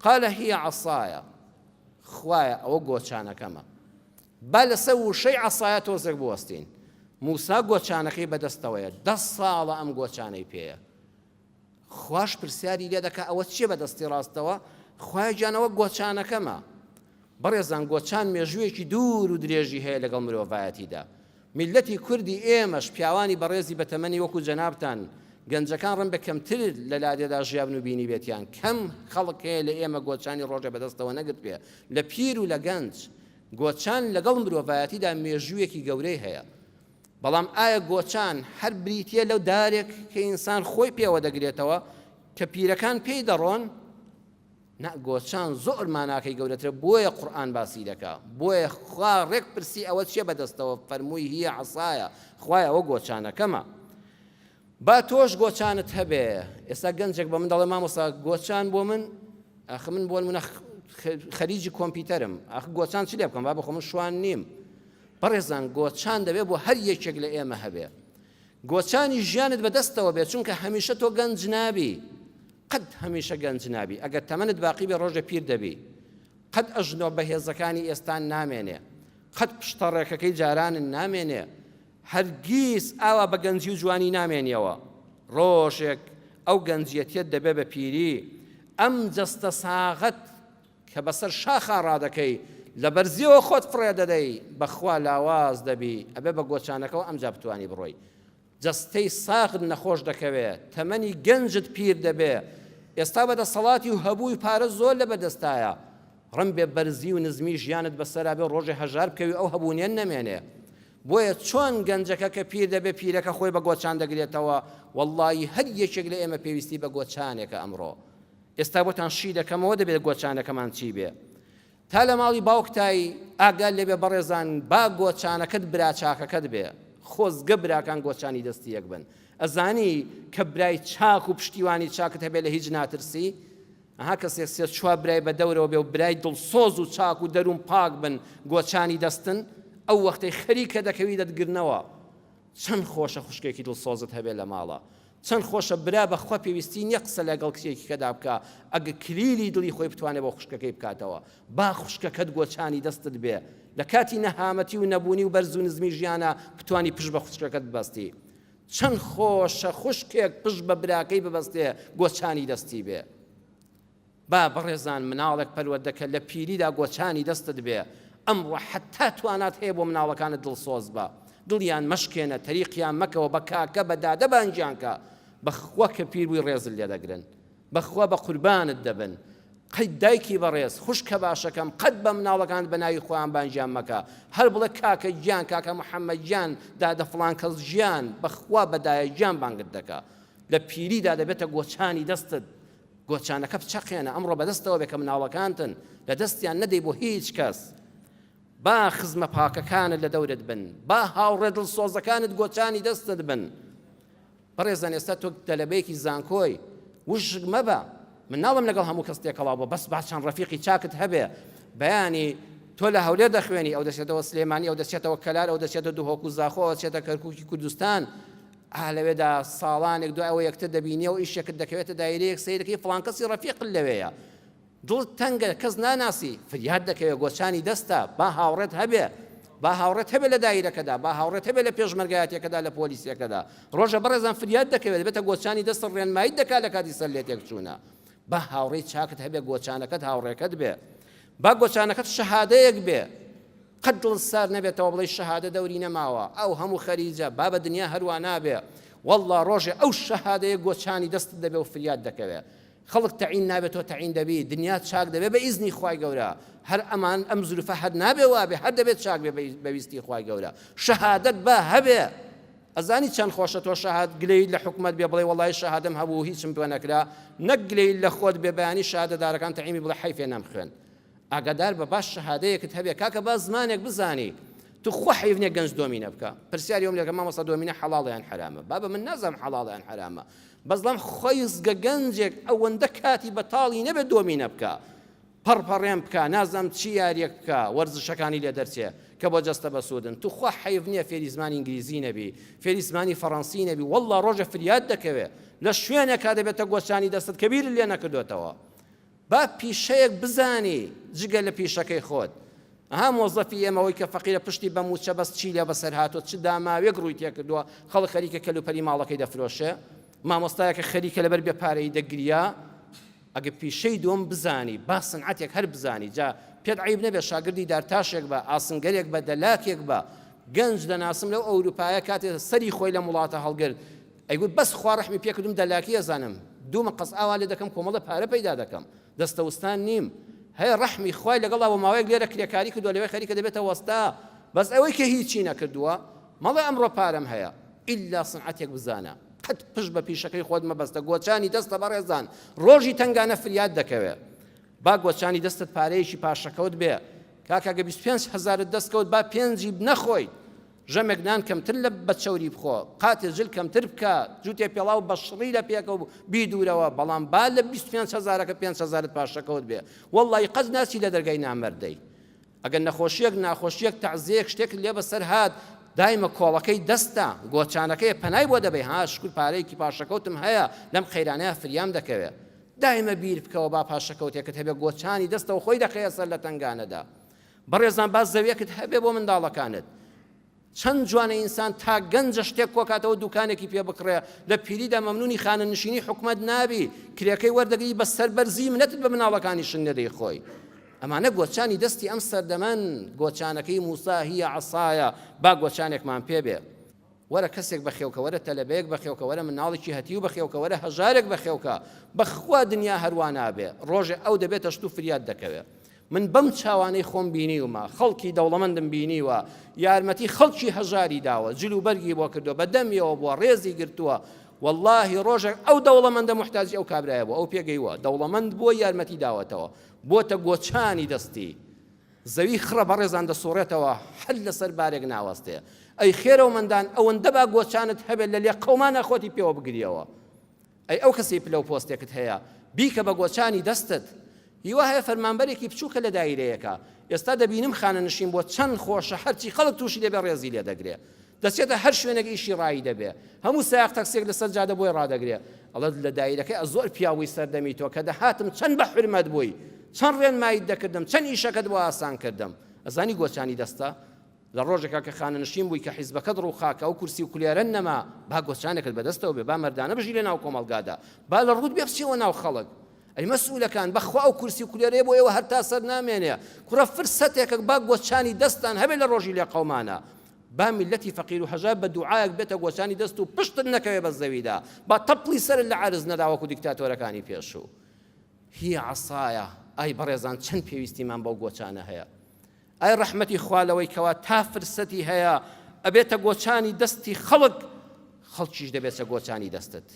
قال هی عصای، خوایە ئەوە گۆچانەکەمە. با لەسەر وشەی عەسایە تۆزێک بوەستین. موسا گۆچانەکەی بەدەستەوەیە، دە ساڵە ئەم گۆچانەی پێیە. خواش پرسیاری لێ دەکا ئەوە چییە بەدەستی ڕاستەوە؟ خوایە گیان ئەوە گۆچانەکەمە. بەڕێزان گۆچان مێژوویەکی دوور و درێژی هەیە لەگەڵ مرۆڤایەتیدا. میللەتی کوردی ئێمەش پیاوانی بەڕێزی بەتەمەنی وەکو جەنابتان گەنجەکان ڕەنبە کەمتر لە لادێدا ژیابن و بینیبێتیان کەم خەڵک هەیە لە ئێمە گۆچانی ڕۆژێ بەدەستەوە نەگرتبێ لە پیر و لە گەنج گۆچان لەگەڵ مرۆڤایەتیدا مێژوویەکی گەورەی هەیە بەڵام ئایا گۆچان هەر بریتیە لەو دارێک کە ئینسان خۆی پێوە دەگرێتەوە کە پیرەکان پێی دەڕۆن؟ نا گۆچان زۆر ماناکەی گەورەترە بۆیە قورئان باسی دەکا بۆیە خوا ڕێک پرسی ئەوە چیە بەدەستەوە فەرمووی هیە عەسایە خوایە ئەوە گۆچانەکەمە با تۆش گۆچانت هەبێ ئێستا گەنجێک بە من دەڵێ مامۆستا گۆچان بۆ من ئەخ من بۆ منە خەریجی کۆمپیوتەرم ئەخ گۆچان چ لێ بکەم با بخۆ من شوان نیم بەڕێزان گۆچان دەبێ بۆ هەر یەکێک لە ئێمە هەبێ گۆچانی ژیانت بەدەستەوە بێ چونکە هەمیشە تۆ گەنج نابی قەت هەمیشە گەنج نابی ئەگەر تەمەنت باقی بێ ڕۆژێ پیر دەبی قەت ئەژنۆ بەهێزەکانی ئێستان نامێنێ قەت پشتە ڕێکەکەی جارانن نامێنێ هەرگیز ئاوا بە گەنجی و جوانی نامێنیەوە ڕۆژێک ئەو گەنجیەتیەت دەبێ بە پیری ئەم جەستە ساغەت کە بەسەر شاخا ڕادەکەی لە بەرزیەوە خۆت فڕێ دەدەی بەخوا لاواز دەبی ئەبێ بە گۆچانەکەوە ئەمجا بتوانی بڕۆی جەستەی ساغت نەخۆش دەکەوێ، تەمەنی گەنجت پیر دەبێ، ئێستا بە دەسەڵاتی و هەبووی پارە زۆر لە بەردەستایە، ڕەنبێ بەرزی و نزمی ژیانت بەسەرا بێ ڕۆژێ هەژار بکەوی ئەو هەبوونیە نەمێنێ. بۆیە چۆن گەنجەکە کە پیر دەبێ پیرەکە خۆی بە گۆچان دەگرێتەوە، وەڵڵایی هەر یەکێک لە ئێمە پێویستی بە گۆچانێکە ئەمڕۆ. ئێستا بۆتان شی دەکەمەوە دەبێت گۆچانەکەمان چی بێ. تا لە ماڵی باوکتای ئاگات لێبێ بەڕێزان با گۆچانەکەت برا چاکەکەت بێ خۆزگە براکان گۆچانی دەستی یەک بن ئەزانی کە برای چاک و پشتیوانی چاکت هەبێ لە هیچ ناترسی ئەها کەسێک سێ چوار برای بە دەورەوە بێ و برای دڵسۆز و چاک و دەروون پاک بن گۆچانی دەستن ئەو وەختەی خەریکە دەکەوی دەتگرنەوە چەند خۆشە خوشکێکی دڵسۆزت هەبێ لە ماڵا چەند خۆشە برا بەخوا پێویستی نیە قسە لەگەڵ کچێکی کەدا بکا ئەگە کلیلی دڵی خۆی بتوانێ بۆ خوشکەکەی بکاتەوە با خوشکەکەت گۆچانی دەستت بێ لە کاتی نەهامەتی و نەبوونی و بەرز و نزمی ژیانە بتوانی پشت بە خوشکەکەت ببەستی چەند خۆشە خوشکێک پشت بە براکەی ببەستێ گۆچانی دەستی بێ. با بەڕێزان مناڵێک پەروەردە کە لە پیریدا گۆچانی دەستت بێ، ئەمڕۆ حەتا توانات هەیە بۆ مناڵەکانت دڵسۆز بە، دڵیان مەشکێنە، تەریقیان مەکەوە، بە کاکە، بە دادە بانگیان کە، بەخوا کە پیر بووی ڕێزت لێ دەگرن، بەخوا بە قوربانت دەبن. قەی دایکی بەڕێز، خوشکە باشەکەم، قەت بە مناڵەکانت بە ناوی خۆیان بانگیان مەکە، هەر بڵێ کاکە گیان، کاکە محەممەد گیان، دادە فڵان کەس گیان، بەخوا بە دایە گیان بانگت دەکا. لە پیریدا دەبێتە گۆچانی دەستت. گۆچانەکە بچەقێنە ئەمڕۆ بەدەستەوە بێ کە مناڵەکانتن لە دەستیان نەدەی بۆ هیچ کەس با خزمە پاکەکانت لە دەورت بن با هاوڕێ دڵسۆزەکانت گۆچانی دەستت بن بەڕێزان ئێستا تۆ تەلەبەیەکی زانکۆی وشک مەبە من ناڵم لەگەڵ هەموو کەس تێکەڵاو بە بەس با چەند ڕەفیقی چاکت هەبێ بەیانی تۆ لە هەولێر دەخوێنی ئەو دەچێتەوە سلێمانی ئەو دەچێتەوە کەلار ئەو دەچێتە دهۆک و زاخۆ ئەو دەچێتە کەرکوکی کوردستان ئا لەوێدا ساڵانێک دوای ئەوە یەکتر دەبینیەوە ئیشێکت دەکەوێتە دایرەیەک سەیرەکەی فڵان کەسی ڕەفیقت لەوێیە دڵت تەنگە کەس ناناسی فریاد دەکەوێت گۆچانی دەستە با هاوڕێت هەبێ با هاوڕێت هەبێ لە دایرەکەدا با هاوڕێت هەبێ لە پێشمەرگایەتەکەدا لە پۆلیسیەکەدا ڕۆژە بەڕێزان فریاد دەکەوێت دەبێتە گۆچانی دەستە ڕێنماییت دەکات لە کاتی سەر لێ تێکچوونە با هاوڕێی چاکت هەبێ گۆچانەکەت هاوڕێکەت بێ با گۆچانەکەت شەهادەیەک بێ قەت دڵت سارد نەبێتەوە بڵێی شەهادە دەوری نەماوە ئەو هەموو خەریجە بابە دنیا هەروا نابێ واللە ڕۆژێ ئەو شەهادەیە گۆچانی دەستت دەبێ و فریات دەکەوێ خەڵک تەعین نابێت تۆ تەعین دەبی دنیا چاک دەبێ بە ئیزنی خوای گەورە هەر ئەمان ئەم زروفە هەر نابێ وابێ هەر دەبێت چاک بێ بە ویستی خوای گەورە شەهادەت با هەبێ ئەزانی چەند خۆشە تۆ شەهاد گلەیت لە حکومەت بێ بڵێ وەڵی شەهادەم هەبوو هیچم پێ نەکرا نەک گلەیت لە خۆت بێ بەیانی شەهادەدارەکان تەعیمی بڵێ حەیفێ نەمخوێند ئاگادار بە باش شەهادەیەکت هەبێ کاکە با زمانێک بزانی توخوا حەیف نیە گەنج دۆمینە بکا پرسیاری ئەوم لێکە مامۆستا دۆمینە حەڵاڵە یان حەرامە بابە من نازانم حەڵاڵە یان حەرامە بەس دەڵێم خۆیزگە گەنجێک ئەوەندە کاتی بەتاڵی نەبێت دۆمینە بکا پەڕپەڕێن بکا نازانم چی یاریەک بکا وەرزشەکانی لێ دەرچێ کە بۆ جەستە بەسوودن توخوا حەیف نییە فێری زمانی ئینگلیزی نەبی فێری زمانی فەڕەنسی نەبی والله ڕۆژە فریاد دەکەوێ لە شوێنێکا دەبێتە گۆچانی دەستت کە بیرت لێ نەکردۆتەوە. با پیشەیەک بزانی جگە لە پیشەکەی خۆت. ئەها مۆزەفی ئێمە ئەوەی کە فەقیرە پشتی بە مووچە بەست چی لێ بەسەر هاتووە چ داماوێک ڕووی تێکردووە خەڵک خەریکە کەلوپەلی ماڵەکەی دەفرۆشێ مامۆستایەکە خەریکە لەبەر بێ پارەیی دەگریا ئەگە پیشەی دووەم بزانی با سنعەتێک هەر بزانی جا پێت عیب نەبێ شاگردی دارتاشێک بە ئاسنگەرێک بە دەلاکێک بە گەنج دەناسم لەو ئەوروپایە کاتێ سەری خۆی لەم وڵاتە هەڵگرت ئەیگوت بەس خوا ڕەحمی پێکردم دەلاکی ئەزانم دوو مقەس ئاوا لێ دەکەم کۆمەڵە پارە پەیدا دەکەم دەستەوستان نیم هەیە ڕەحمی خوای لەگەڵا بۆ ماوەیەک لێرە کرێکاری کردووە لەوێ خەریکە دەبێتە وەستا بەس ئەوەی کە هیچی نەکردووە مەڵێ ئەمڕۆ پارەم هەیە ئیلا سنعەتێک بزانە قەت پشت بە پیشەکەی خۆت مەبەستە گۆچانی دەستە بەڕێزان ڕۆژی تەنگانە فریاد دەکەوێ با گۆچانی دەستت پارەیەکی پاشەکەوت بێ کاکە گە 25 هەزارت دەست کەوت با پێنجی نەخۆیت ژەمێک نان کەمتر لە بە چەوری بخۆ، قاتێ جل کەمتر بکە، جووتێ پێڵاو بە شڕی لە پێکە و بیدوورەوە، بەڵام با لە 25 هەزارەکە پێنج هەزارت پاشەکەوت بێ. وەڵڵاهی قەت ناچی لە دەرگای نامەردەی. ئەگەر نەخۆشییەک، ناخۆشییەک، تەعزیەیەک، شتێکت لێ بەسەر هات، دایمە کۆڵەکەی دەستتە، گۆچانەکەیە، پەنای بۆ دەبەی، ها شوکر پارەیەکی پاشەکەوتم هەیە، لەم قەیرانەیا فریام دەکەوێ. دایمە بیر بکەوە با پاشەکەوتێکت هەبێ، گۆچانی دەستەوە خۆی دەخەیە سەر لە تەنگانەدا. بەڕێزان با زەویەکت هەبێ بۆ منداڵەکانت چەند جوانە ئینسان تا گەنجە شتێک کۆکاتەوە دوکانێکی پێ بکڕێ لە پیریدا مەمنونی خانەنشینی حکومەت نابی کرێکەی وەردەگری بە سەربەرزی منەتت بە مناڵەکانیشن نەدەی خۆی ئەمانە گۆچانی دەستی ئەم سەردەمەن گۆچانەکەی موسا هیە عەسایە با گۆچانێکمان پێ بێ وەرە کەسێک بەخێوکە وەرە تەلەبەیەک بەخێوکە وەرە مناڵێکی هەتیو بەخێوکە وەرە هەژارێک بەخێوکە بەخوا دنیا هەروا نابێ ڕۆژێ ئەو دەبێتە شت و فریاد دەکەوێ من بەم چاوانەی خۆم بینیومە خەڵکی دەوڵەمەندم بینیوە یارمەتی خەڵکی هەژاری داوە جل و بەرگی بۆ کردووە بە دەمیەوە بووە ڕێزی گرتووە واللهی ڕۆژێک ئەو دەوڵەمەندە محتاجی ئەو کابرایە بوو ئەو پێگەیوە دەوڵەمەند بووە یارمەتی داوەتەوە بۆتە گۆچانی دەستی زەوی خڕە بەڕێزان دەسوڕێتەوە هەر لەسەر بارێک ناوەستێ ئەی خێرەومەندان ئەوەندە با گۆچانت هەبێت لە لێقەومانە خۆتی پێوە بگریەوە ئەی ئەو کەسەی پلە و پۆستێکت هەیە بیکە بە گۆچانی دەستت هیوا هەیە فەرمانبەرێکی بچووکە لە دایرەیەکە ئێستا دەبینم خانەنشین بۆ چەند خۆشە هەرچی خەڵک تووشی دەبێ ڕێزی لێ دەگرێ دەچێتە هەر شوێنێک ئیشی ڕایی دەبێ هەموو سایەق تەکسیەک لەسەر جادە بۆی ڕادەگرێ ئەڵێت لە دایرەکەی ئە زۆر پیاو بووی سەردەمی تۆ کە دەهاتم چەند بە حورمەت بووی چەند ڕێنماییت دەکردم چەند ئیشەکەت بۆ ئاسان کردم ئەزانی گۆچانی دەستە لە ڕۆژێکا کە خانەنشین بووی کە حیزبەکەت ڕووخا کە ئەو کورسی و کولێرە نەما با گۆچانێکت بەدەستەوە بێ با مەردانە بژی لە ناو کۆمەڵگادا با لە ڕووت بێ بچیەوە ناو خەڵک ئەی مەسئولەکان بەخوا ئەو کورسی و کولێرەیە بۆ ئێوە هەر تا سەر نامێنێ کوڕە فرسەتێکە با گۆچانی دەستتان هەبێ لە ڕۆژی لێقەومانە با میللەتی فەقیر و هەژار بە دوعایەک بێتە گۆچانی دەست و پشتت نەکەوێ بە زەویدا، با تەپڵی سەرت لە عەرز نەدا وەکو دیکتاتۆرەکانی پێشوو. هی عەسایە، ئای بەڕێزان چەند پێویستیمان بەو گۆچانە هەیە. ئای ڕەحمەتی خوا لەوەی کەوا تا فرسەتی هەیە ئەبێتە گۆچانی دەستی خەڵک، خەڵکیش دەبێتە گۆچانی دەستت.